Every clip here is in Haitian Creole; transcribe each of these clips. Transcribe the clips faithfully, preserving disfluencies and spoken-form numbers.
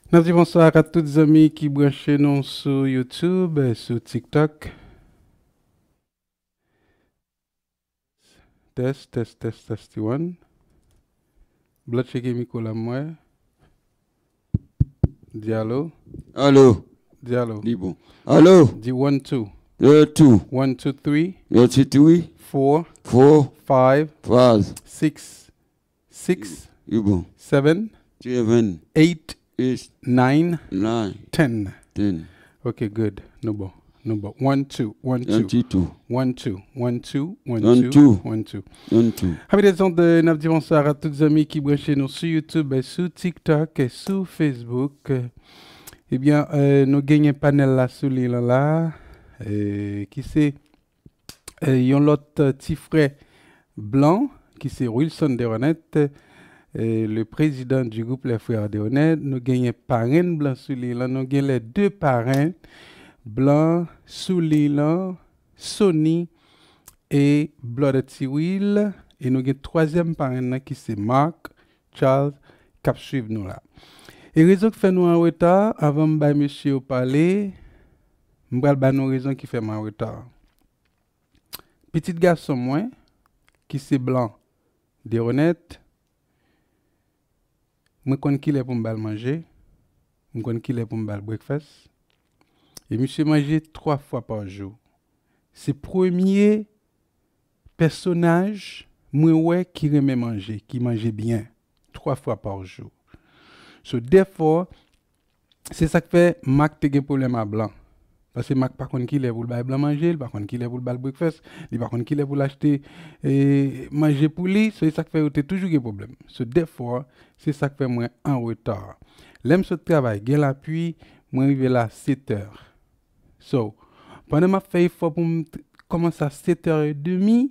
N ap di bonswa a tout zanmi ki branche nou sou YouTube, sou TikTok. Test, test, test, test, one. Blan tcheke mikwo la m wè. Di alo. Alo. Di alo. Li bon. Alo. Di one two. One two. One two three. One two three. Four. Four. Five. Five. Six. Six. Li bon. Seven. Seven. Eight. Eight. Nine. Nine. Ten. Ten. Ok, good. Nou bon. Nou bon. One, two, one, two. One, two, two. One, two, one, two, one, two, one, two. One, two. Amis des ondes, n ap di bonswa a tout zanmi ki branche nou sou YouTube, sou TikTok, sou Facebook. Ebyen, euh, nou genyen panèl la sou liy lan la, euh, ki se, euh, yon lòt, euh, ti frè blan, ki se Wilson Deronette, euh, le président du groupe Les Frères Deronette. Nou genyen parenn blan sou liy lan, nou gen les deux parrains blan sou liy lan, Sony e Brother Tiwil, e nou gen twazyèm parenn nan ki se Mark Charles k ap swiv nou la. E rezon ki fè nou an reta, avan m bay mesye yo pale, m pral ba nou rezon ki fè m an reta. Pitit gason mwen, ki se blan Deronette, mwen konn kilè pou m ba l manje, m konn kilè pou m ba l breakfast. E misye manje twa fwa pa jou. Se premye pèsonaj mwen wè ki renmen manje, ki manje byen, twa fwa pa jou. So, therefore, se sa k fè Mak te gen pwoblèm a blan. Paske Mak pa konn kilè pou l bay blan manje, li pa konn kilè pou l ba l breakfast, li pa konn kilè pou l achte, eh, manje pou li. So, se sa k fè yo te toujou gen pwoblèm. So, therefore, se sa k fè mwen an reta. Lè m sot travay, gen lapli, mwen rive la sèt è. So, pandan m ap fè efò pou m t-, kòmanse a sèt è edmi,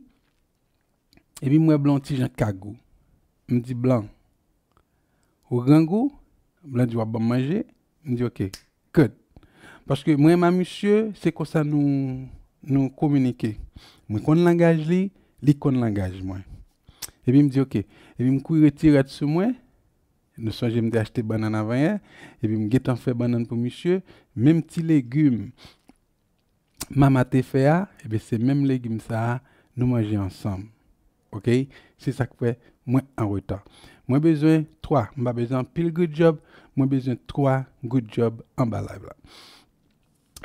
epi m wè blan yon ti jan kagou. M di, "Blan, ou grangou?" Blan di, "W ap ban m manje?" M di, "Ok, good." Paske mwen menm a misye, se konsa nou, nou kominike. Mwen konn langaj li, li konn langaj mwen. Epi m di, "Ok." Epi m kouri retire rad sou mwen. Nou sonje m te achte bannann avanyè. Epi m gentan fè bannann pou misye. Menm ti legim mama te fè a, ebyen, se menm legim sa a, nou manje ansanm. Ok? Se sa k fè mwen an reta. Mwen bezwen twa, m pa bezwen anpil good job, mwen bezwen twa good job anba live la.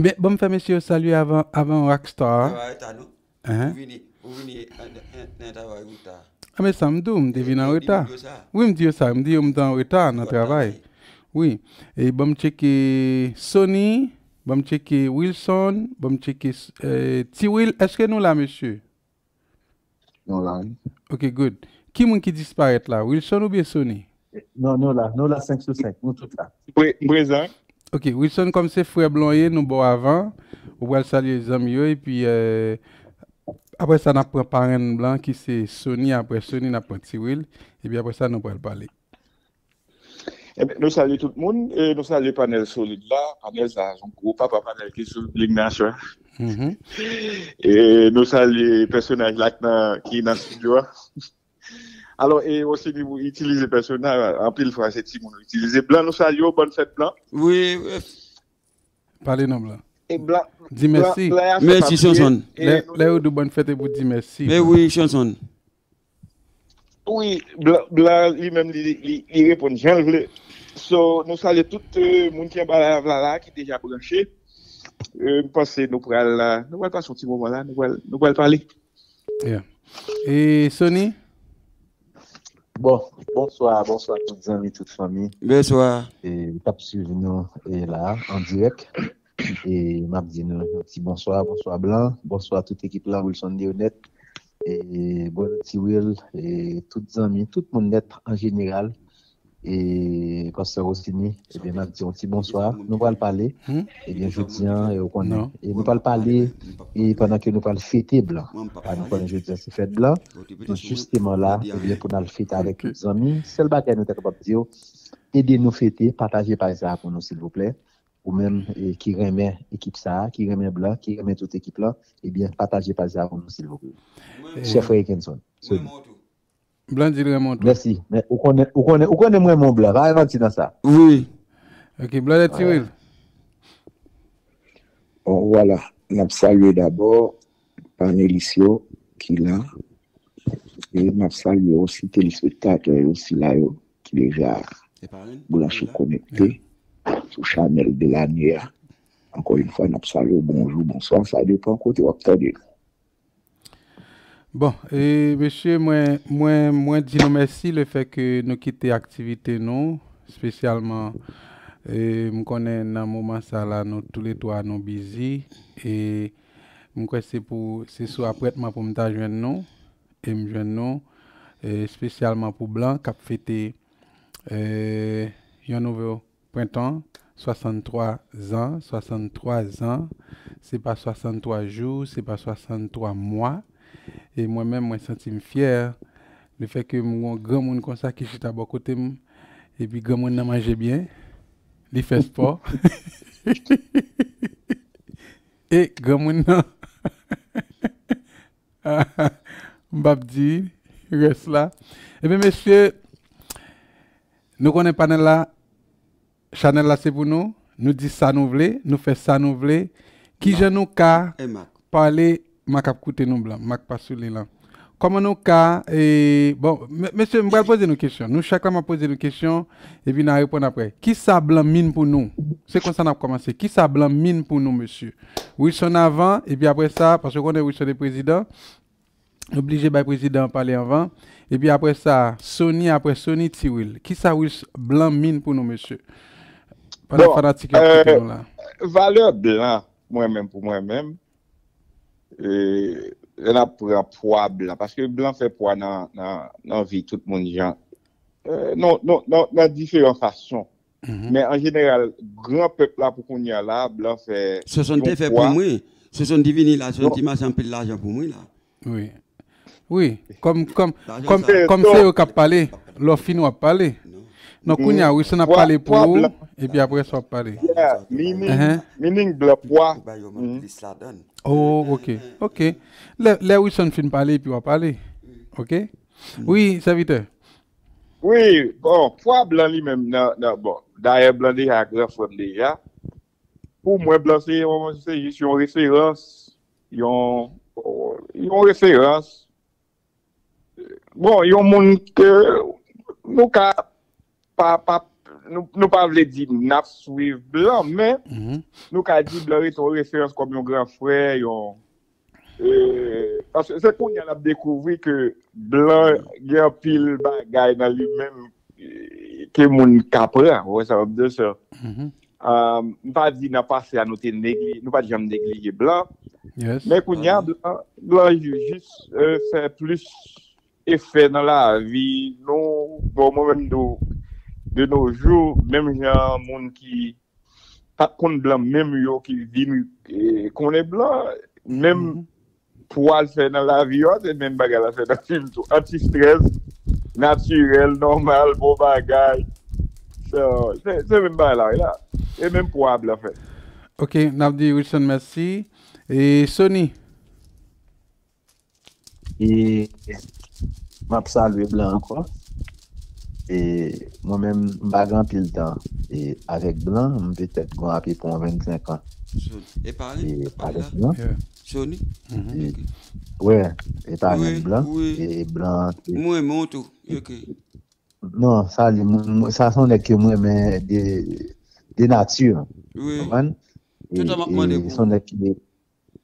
Men, ban m fè mesye yo salye avan, avan Rockstar. Travay ta nou. Hein? Ou vini, ou vini nan, nan, nan travay ou ta. Ah, men sa m di w, m te vin an reta. Wi, m di yo sa, m di yo m te an reta nan travay. Wi. E ban m tcheke Sony, ban m tcheke Wilson, ban m tcheke, eh, Ti Will. Èske nou la, mesye? Nou la, wi. Ok, good. Ki moun ki disparèt la? Wilson oubyen Sony? Non, nou la, nou la senk sou senk, nou tout la. Pre-, m prezan. Ok, Wilson, kòm se frè blan w ye, nou ba w avan. Ou pral salye zanmi yo, epi, eh, apre sa, n ap pran parenn blan ki se Sony, apre Sony, n ap pran Ti Will, epi apre sa, nou pral pale. Ebyen, nou salye tout moun, e nou salye panèl solid la. Panèl sa, se yon gwo papa panèl ki sou Bling Nation. Mhm. E nou salye pèsonaj la ki nan, ki nan estidyo a. Alò, e osi, nou itilize pèsonaj, anpil fwa, se timoun nou itilize. Blan, nou salye w, bòn fèt blan. Wi, wi. Pale non, blan. E blan, di blan, mèsi. Blan, a fè papye, Chanson. E lè, nou lè yo di w bòn fèt, e pou di mèsi. Men wi, Chanson. Wi, blan, blan li menm, li, li, li reponn jan l vle. So, nou salye tout, eh, moun ki anba live la, la, ki deja branche. Eh, m panse nou pral, nou pral pase yon ti moman la, nou pral, nou pral pale. Yeah. E Sony? Bon, bonswa, bonswa tout zanmi, tout fanmi. Bonswa. E, k ap swiv nou, e, la, an dirèk. E, m ap di nou yon ti bonswa, bonswa Blan, bonswa tout ekip la, Wilson Leonette, e, Brother Ti Will, e, tout zanmi, tout moun nèt an jeneral. E, Pastè Rosini, ebyen, m ap di yon ti bonswa. Nou pral pale. Hmm? Ebyen, jodi a, e, ou konnen. Non. E nou pral pale, e pandan ke nou pral fete Blan. A, nou konnen jodi a se fèt Blan. Nou jisteman la, ebyen, pou n al fete avèk tout zanmi. Sèl bagay nou ta kapab di yo, ede nou fete, pataje paj sa a pou nou, silvouplè. Ou menm, e, ki renmen ekip sa a, ki renmen Blan, ki renmen tout ekip la, ebyen, pataje paj sa a pou nou, silvouplè. E, chè frè Ekenson. Blan di l renmen w tou. Mèsi. Men ou konnen, ou konnen, ou konnen m renmen w, Blan. Pa gen manti nan sa. Wi. Ok, Blòdè Tiril. Bon, vwala. N ap salye dabò panelis yo ki la. E n ap salye osi telespektatè yo, sila yo ki deja branche, konekte sou chanèl de lane a. Ankò yon fwa, n ap salye w, bonjou, bonswa, sa depann kote w ap tande nou. Bon, e mesye, mwen, mwen, mwen di nou mèsi lefè ke nou kite aktivite nou, espesyalman, e m konnen nan moman sa la, nou toulètwa nou bizi, e m kwè se pou, se sou apwètman pou m ta jwenn nou, e m jwenn nou, e espesyalman pou blan k ap fete, e yon nouvo prentan, swasanntwa zan, swasanntwa zan, se pa swasanntwa jou, se pa swasanntwa mwa. E mwen menm, mwen santi m fyè lefè ke m gen yon granmoun konsa ki chita bò kote m, epi granmoun nan manje byen, li fè spò. E granmoun nan, m p ap di rès la. Ebyen, mesye, nou konnen panèl la, chanèl la se pou nou. Nou di sa nou vle, nou fè sa nou vle. Kijan nou ka pale, Mak ap koute nou, blan, Mak pa sou li lan. Kòman nou ka, e, bon, mesye, m pral poze nou kesyon. Nou chak la, m ap poze nou kesyon, epi n a reponn apre. Kisa blan min pou nou? Se konsa n ap kòmanse. Kisa blan min pou nou, mesye? Wilson avan, epi apre sa, paske w konnen Wilson e prezidan, nou blije bay prezidan an pale anvan. Epi apre sa, Sony, apre Sony, Tiwil. Kisa Wilson, blan min pou nou, mesye? Pandan fanatik yo ap koute nou la. Valè blan, mwen menm pou mwen menm, lè n ap pran pwa blan, paske blan fè pwa nan, nan, nan vi tout moun jan, nan, nan, nan, nan diferan fason. Men an jeneral, gran pèp la pou kounye a la, blan fè. Sosonn te fè pou mwen. Sosonn te vini la, Sosonn te mache anpil lajan pou mwen la. Wi. Wi, kòm kòm kòm kòm se yo k ap pale, lè w fini w ap pale. Non, kounye a Wilson ap pale pou ou, epi apre sa w ap pale. Meaning blan pwa. Oh, ok, ok. Lè, lè Wilson fin pale, epi w ap pale. Ok? Wi, sèvitè. Wi, bon, pwa blan li menm nan, nan, bon, dayè blan deja gran frè m deja. Pou mwen, blan se yon, se jis yon referans, yon, yon referans. Bon, yon moun ke nou ka pa, pa, nou, nou pa vle di n ap swiv blan, men nou ka di blan rete yon referans kòm yon gran frè, yon, e, paske se kounye a n ap dekouvri ke blan gen anpil bagay nan li menm ke moun ka pran, ou wè sa m ap di w, sè. M pa di nan pase a nou te negli, nou pa t janm neglije blan. Men kounye a, blan, blan jis fè plis efè nan lavi nou. Bon, mwen menm, de nos jours, menm jan moun ki pa t konn blan menm yo ki vin konnen blan, menm pwa l fè nan lavi yo, se menm bagay la fè nan fim tou. Anti-stress, natirèl, nòmal, bon bagay. Se menm bagay la wi la. E menm pwa blan fè. Ok, n ap di Wilson mèsi. E Sony? E m ap salye blan ankò. E mwen menm, m pa gen anpil tan e avèk blan, m petèt gon apeprè yon vennsenk an. E avèk blan. Sony? Wè, e pa menm blan. E blan. Mwen renmen w tou. Non, sa li, sa se yon nèg ke m renmen de, de nati. Konprann? Tout an m ap mande pou ou.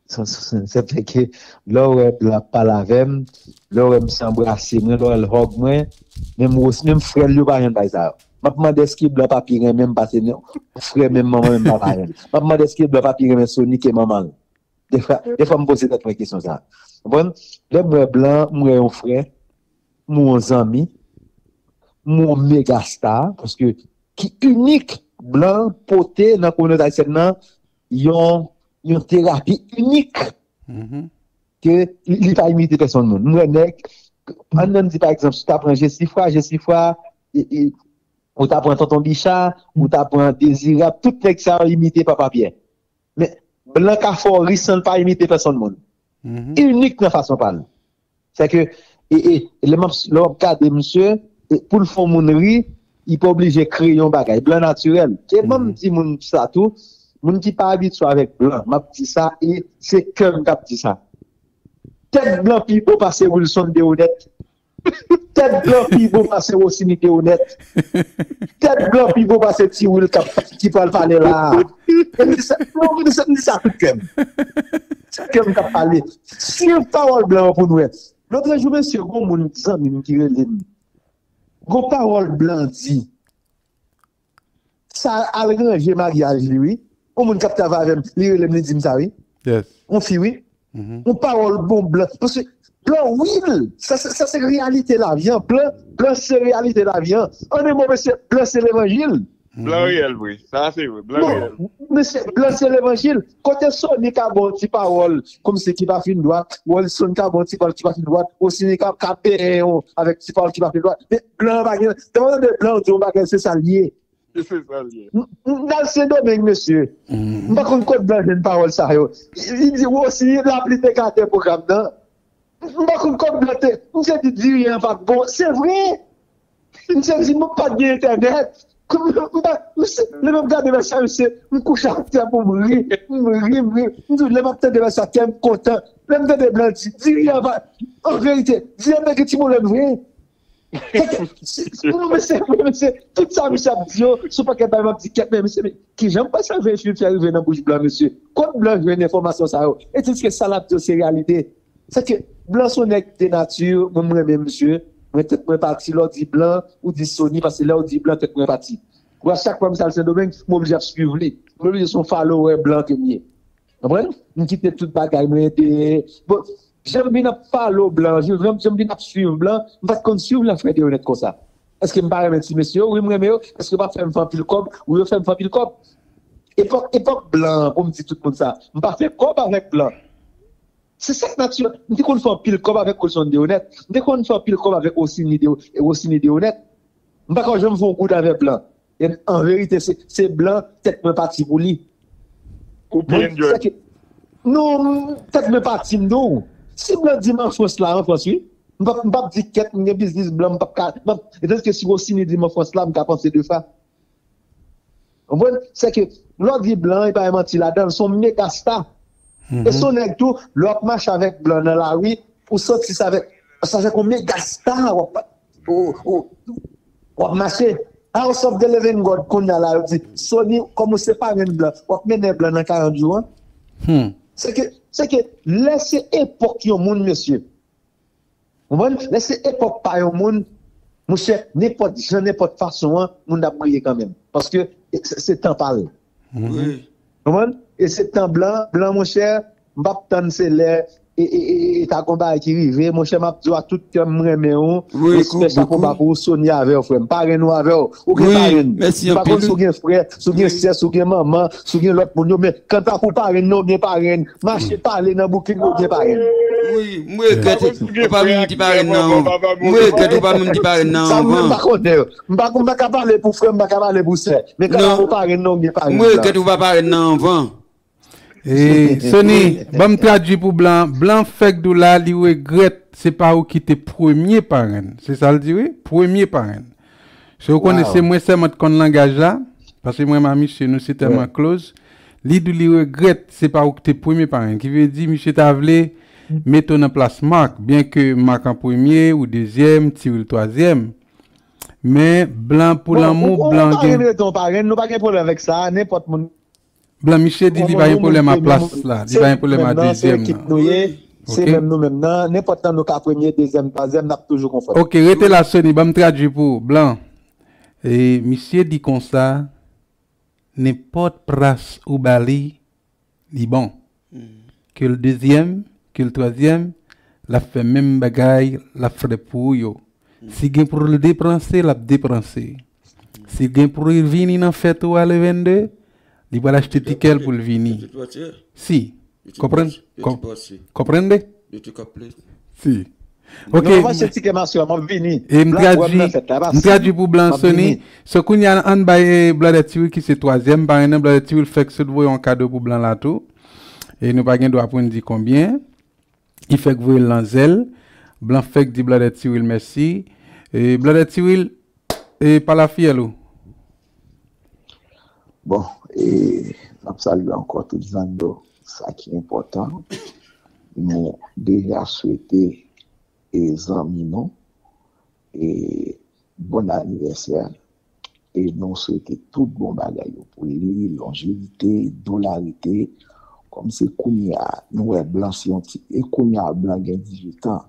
Se fè ke lè w wè blan ap pale avè m, lè w wè misye anbrase mwen, lè w wè l hug mwen, menm Ros, menm frè l yo pa janm bay sa yo. M ap mande èske blan pa pi renmen m pase frè menm manman menm papa yo. M ap mande èske blan pa pi renmen Sony ke manman l. Defwa, defwa m poze tèt mwen kesyon sa. Konprann? Lè m wè blan, m wè yon frè, m wè yon zanmi, m wè yon mega star, paske ki inik, blan pote nan kominote ayisyèn nan yon, yon terapi inik ke li, li pa imite pèsonn moun. M wè nèg, ann, ann di pa egzanp, si w ta pran Jesifra, Jesifra, e, e, ou ta pran Tonton Bicha, ou ta pran Dezirab, tout nèg sa yo imite Papa Pyè. Men, blan ka fè w ri san l pa imite pèsonn moun. Inik nan fason pa l. Sèke, e, e, lè m ap, lè w ap gade misye, e, pou l fè yon moun ri, li pa oblije kreye yon bagay. Blan natirèl. E ban m di moun sa tou, moun ki pa abitye avèk blan, m ap di sa, e se kè m k ap di sa. Tèt blan pi bon pase Wilson Deronette. Tèt blan pi bon pase Rosiny Deronette. Tèt blan pi bon pase Ti Will k ap, ki pral pale la a. E m di sa, non, m di sa, m di sa tout kè m. Tout kè m k ap pale. Swiv pawòl blan yo pou n wè. Lòt jou, mesye, gon moun, zanmi m ki rele m. Gon pawòl blan di. Sa al ranje maryaj li, wi. Yon moun k ap travay avè m, li rele m, li di m sa, wi. Yes. Yon fi, wi. Mhm. Yon pawòl bon blan. Paske blan, wi, sa, se- sa se reyalite lavi an. Blan, blan se reyalite lavi an. An de mo, mesye, blan se levanjil. Blan reyèl, vre. Sa, se vre. Blan reyèl. Non, mesye, blan se levanjil. Kote Sony ka bon ti pawòl, kòmsi ki pa fin dwat, Wilson ka bon ti pawòl ki pa fin dwat, Rosiny ka, ka benyen yo avèk ti pawòl ki pa fin dwat. Men blan pa gen, te mwen tande blan di yon bagay, se sa l ye. Se sa l ye. M m al Sendomeng, mesye. M pa konn kot blan jwenn pawòl sa yo. Li di, Rosiny, lapli te gate pwogram nan. M pa konn kot blan te. Misye di diri an pa t bon. Se vre. Misye di, mwen pa t gen entènèt. M pa, misye, lè m ap gade mesye, misye, m kouche atè pou m ri. M ri, m ri. M di, lè m ap tande mesye, kè m kontan. Lè m tande blan di, diri an pa, an verite, diri an te gen ti pwoblèm vre. Tèt, se- non, men se vre, mesye. Tout sa misye ap di yo, sou pakèt bagay m ap di kèt, men mesye, men kijan m pral chanje fi fè rive nan bouch blan, mesye? Kot blan jwenn enfòmasyon sa yo? Etidye sa l ap di yo se reyalite. Se ke blan se yon nèg de nati, mwen m renmen misye, mwen tèt mwen pati, lè w di blan, ou di Sony, paske lè w di blan, tèt mwen pati. Kwa chak fwa misye al Sendomeng, m oblije ap swiv li. M oblije se yon follower blan ke m ye. Konprann? M kite tout bagay mwen de. Bon, jan m vin ap follow blan, jan, jan, jan m vin ap swiv blan, m pa t konn swiv la frè Deronette konsa. Èske m pa renmen ti mesye yo? Wi, m renmen yo. Èske yo pa fè m fè anpil kòb? Wi, yo fè m fè anpil kòb. Epòk, epòk blan, pou m di tout moun sa, m pa fè kòb avèk blan. Se sa k natirèl. M te konn fè anpil kòb avèk Wilson Deronette. M te konn fè anpil kòb avèk Rosiny de, Rosiny Deronette. M pa ka janm fè yon goud avè blan. E an verite, se, se blan tèt mwen pati pou li. Ou byen enjoy. Sa ke, non, tèt mwen pati, m di w. Si blan di m an Frans la, an Frans, wi. M p ap, m p ap di kèt, m gen biznis blan, m p ap ka, m p ap, e tandiske si Rosiny di m an Frans la, m ka panse de fwa. Konprann? Se ke, lè w di blan, e pa gen manti ladan l, se yon mega sta. E se yon nèg tou, lè w ap mache avèk blan nan lari, ou santi sa avèk, sa avèk yon mega sta, w ap, ou, ou, w ap mache. House of the Living God, kounye a la, yo di, Sony, kòm ou se parenn blan, w ap mennen blan nan karant jou an. Se ke, se ke, lè se epòk yon moun, mesye, Konprann? Lè se epòk pa yon moun, monchè, nenpòt jan, nenpòt fason an, moun ap briye kanmenm. Paske se, se tan pa l. Wi. Konprann? E se tan blan, blan, monchè, m p ap tann se lè, e, e, e, e ta gon bagay ki rive, monchè, m ap di w ak tout kè m, m renmen w, respè, chapo ba pou ou, Sony avè w, frè m, parenn ou avè w, ou gen parenn. M pa konn si w gen frè, si w gen sè, si w gen manman, si w gen lòt moun yo, men kanta pou parenn nan, w gen parenn. Mache pale nan boukin yo, gen parenn. Wi, m regrèt ou pa menm di parenn nan anvan. M regrèt ou pa menm di parenn nan anvan. Sa mwen m pa konnen. M pa, m pa ka pale pou frè, m pa ka pale pou sè. Men kanta pou parenn nan, gen parenn. M regrèt ou pa parenn nan anvan. E, Sony, ban m tradui pou blan. Blan fèk di w la, li regrèt se pa ou ki te premye parenn. Se sa l di, wi, premye parenn. Se ou konnen se mwen sèlman t konn langaj la, paske mwen menm ak misye, nou se tèlman close. Li di w li regrèt se pa ou ki te premye parenn. Ki vle di, misye ta vle mete w nan plas Marc, byen ke Marc an premye, ou dezyèm, Ti Will twazyèm. Men, blan pou lanmou, blan gen. Yon parenn rete yon parenn, nou pa gen pwoblèm avèk sa, nenpòt moun. Blan, misye di li pa gen pwoblèm a plas la, li pa gen pwoblèm a dezyèm nan. Se menm nou menm nan, nenpòt nan nou ka premye, dezyèm, twazyèm, n ap toujou konfòm. Ok, rete la, Sony, ban m tradui pou ou, blan. E misye di konsa, nenpòt plas ou ba li, li bon. Ke l dezyèm, ke l twazyèm, l ap fè menm bagay, l ap fè pou ou yo. Si gen pou l depanse, l ap depanse. Si gen pou l vini nan fèt ou a le vennde, li pral achte tikè l pou l vini. Si. Konprann? Konprann de? Si. Ok. Non, m achte tikè masyo a, m ap vini. E m tradui, m tradui pou blan, Sony. So kounye a, ann bay, eh, Bladè Ti Will ki se twazyèm parenn nan. Bladè Ti Will fèk sot voye yon kado pou blan la tou. E nou pa gen dwa pou n di konbyen. Li fèk voye l nan zèl. Blan fèk di Bladè Ti Will mèsi. E Bladè Ti Will, E pa lafiyèl ou? Bon, e n ap salye ankò tout zanmi yo. Sa ki enpòtan, nou deja swete e zanmi nou e bon anivèsè. E nou swete tout bon bagay yo pou li, lonjevite, dolarite. Kòm se kounye a, nou wè blan se yon ti, e kounye a blan gen dizuit an.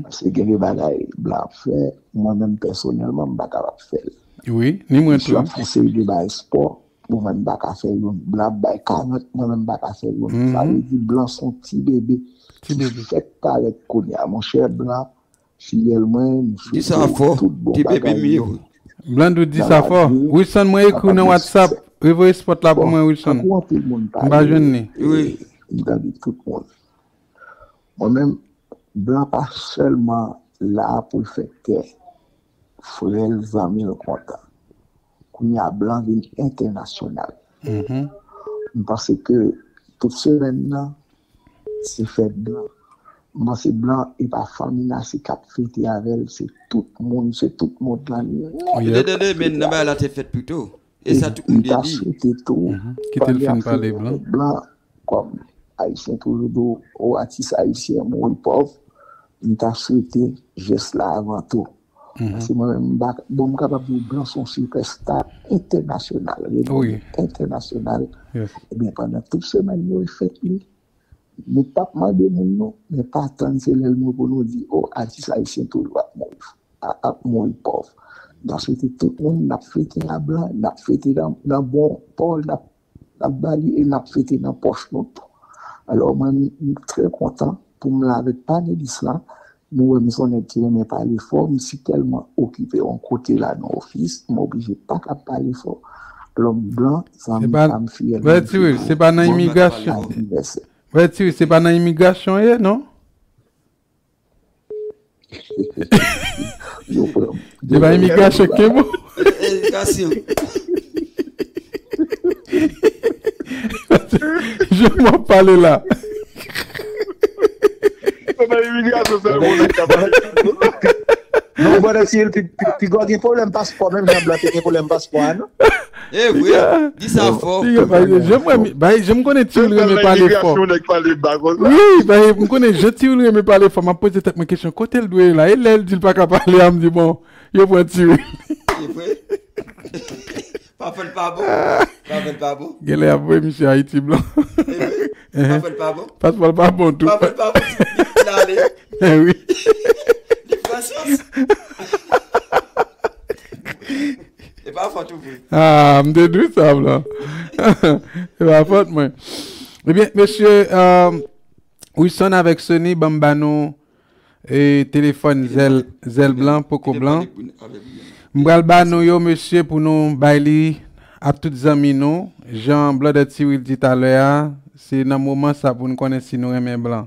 Paske gen de bagay blan ap fè, mwen menm pèsonèlman m pa kapab fè l. Wi, ni mwen tou. Misye ap fè seri de bagay spò, mwen menm m pa ka fè youn. Blan ap bay karant, mwen menm m pa ka fè youn. Sa vle di blan se yon ti bebe ki fèk parèt kounye a. Monchè, blan fiyèl mwen, m swete w tout bon bagay yo. Blan Dout di sa fò. Wilson, mwen ekri w nan WhatsApp. Revoye spòt la pou mwen, Wilson. M pa jwenn li. M tande tout moun. Mwen menm, blan pa sèlman la pou l fè kè frè l, zanmi l kontan. Kounye a blan vin entènasyonal. M panse ke tout semèn nan, se fèt blan. M panse blan e pa fanmi Nasi k ap fete avè l, se tout moun, se tout mond lan li. Li te tande men nan bagay la te fèt pito. E sa tout moun te di. Swete tou. Kite l fin pale blan. Blan, kòm Ayisyen toujou di, o atis ayisyen mouri pòv, m ta swete jès la avan tou. Paske mwen menm, m pa, bon, m kapab di w blan se yon sipèsta entènasyonal, renomen entènasyonal. Ebyen, pandan tout semèn yo, e fèt li. Nou p ap mande moun nou, men pa tann se lè l mouri pou nou di, o, atis ayisyen toujou ap mouri, ap mouri pòv. N ap swete tout moun, n ap fete a blan, n ap fete nan bon pò, n ap n ap ba li e n ap fete nan pòch nou tou. Alò, mwen, m trè kontan pou m la avèk panelis la. Nou wè m se yon nèg ki renmen pale fò, m si tèlman okipe yon kote la nan ofis, m oblije pa ka pale fò. Alò, m blan, zanmi pa m, fiyèl mwen, se pa nan imigrasyon. Brè Tiwi, se pa nan imigrasyon ye, non? Se pa imigrasyon ke bon. Imigrasyon. Je m'en pale la. Se pa imigrasyon sèlman nèg ka pale. Non, brother Cyril, pi gò gen pwoblèm paspò, menm jan blan te gen pwoblèm paspò a, non? E vre, di sa fò. Jan m konnen Tiwil renmen pale fò. Wi, m konnen jan Tiwil renmen pale fò. M ap poze tèt mwen kesyon, kote l dwe ye la? E lè l di l pa ka pale a, m di, bon, yo pran Tiwil. Pafè l pa bon. Pafè l pa bon. Genlè y ap voye misye Ayiti blan. Pafè l pa bon. Paspò l pa bon tou. Pafè l pa bon. Li ale. Wi. Li pran sans. E pa fòt ou vre. Ah, m te di sa blan. E pa fòt mwen. Ebyen, mesye, Wilson avèk Sony, ban m ba nou e telefòn zèl, zèl blan, poko blan. M pral ba nou yo, mesye, pou nou bay li a tout zanmi nou. Jan Brother Tiwil di talè a, se nan moman sa pou nou konnen si nou renmen blan.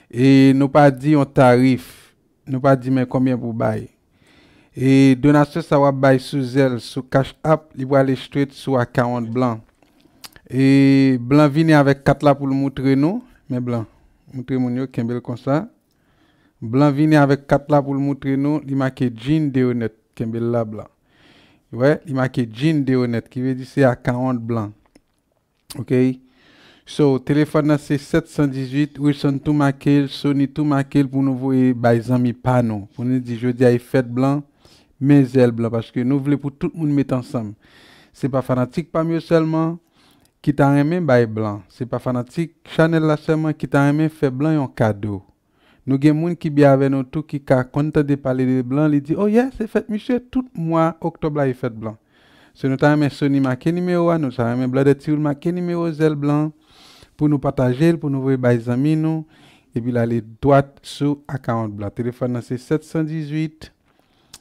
E nou pa di yon tarif. Nou pa di men konbyen pou bay. E donasyon sa w ap bay sou zèl, sou Cash App, li prale straight sou akawont blan. E blan vini avèk kat la pou l moutre nou. Men blan, moutre moun yo, kenbe l konsa. Blan vini avèk kat la pou l moutre nou, li make Jean Deronette, kenbe l la blan. Wè, li make Jean Deronette, ki vle di se akawont blan. Ok. So, telefòn nan se sèt san dizuit, Wilson tou make l, Sony tou make l pou nou voye bay zanmi pa nou. Pou nou di jodi a e fèt blan, men zèl blan, paske nou vle pou tout moun met ansanm. Se pa fanatik pa m yo sèlman ki ta renmen bay blan. Se pa fanatik chanèl la sèlman ki ta renmen fè blan yon kado. Nou gen moun ki byen avè nou tou ki ka konn tande pale de blan, li di, oh yeah, se fèt misye, tout mwa oktòb la e fèt blan. So nou ta renmen Sony make nimewo a, nou ta renmen Blòdè Tiwil make nimewo zèl blan pou nou pataje l, pou nou voye bay zanmi nou, epi l ale dwat sou akawont blan. Telefòn nan se sèt san dizuit,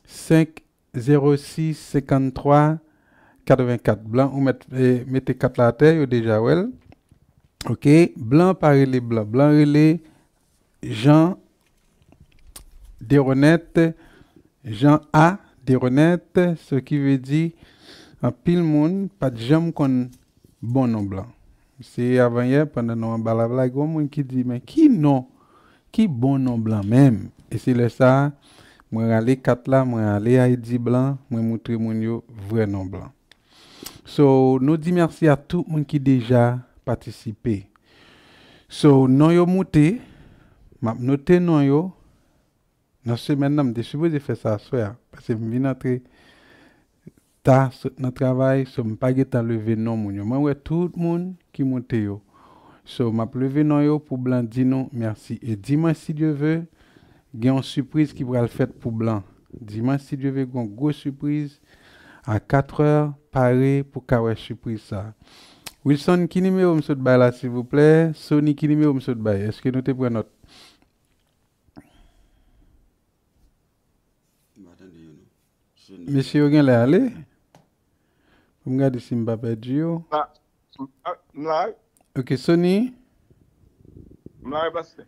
senk zewo sis, senkanntwa, katrevenkat. Blan, ou mèt eh, mete kat la atè, yo deja wè l. Ok, blan pa rele blan. Blan rele Jean Deronette, Jean A Deronette, ce qui veut dire anpil moun pa t janm konn bon non blan. Se avanyè, pandan nou anba lavlag, yon moun ki di, men ki non, ki bon non blan menm? E se lè sa a, Mwen rale kat la, mwen ale a Edi Blan, mwen moutre moun yo vrè non Blan. So, nou di mèsi a tout moun ki deja patisipe. So, non yo moute, m ap note non yo. Nan semèn nan, m te sipoze fè sa aswè a, paske m vin antre ta, sot nan travay, so m pa gentan leve non moun yo. Mwen wè tout moun ki moute yo. So, m ap leve non yo pou Blan di nou mèsi. E dimanch, si Dye ve, gen yon sipriz ki pral fèt pou Blan. Dimanch, si Dye ve, gen yon gwo sipriz a katrè, pare pou ka wè sipriz sa. Wilson, ki nimewo m sot bay la, silvouplè? Sony, ki nimewo m sot bay? Èske nou te pran nòt? M pa tande yo, non. Sony. Mesye yo gen lè ale. Pou m gade si m pa pèdi yo. Ah, m la, m la, wi. Ok, Sony. M la, wi, pastè.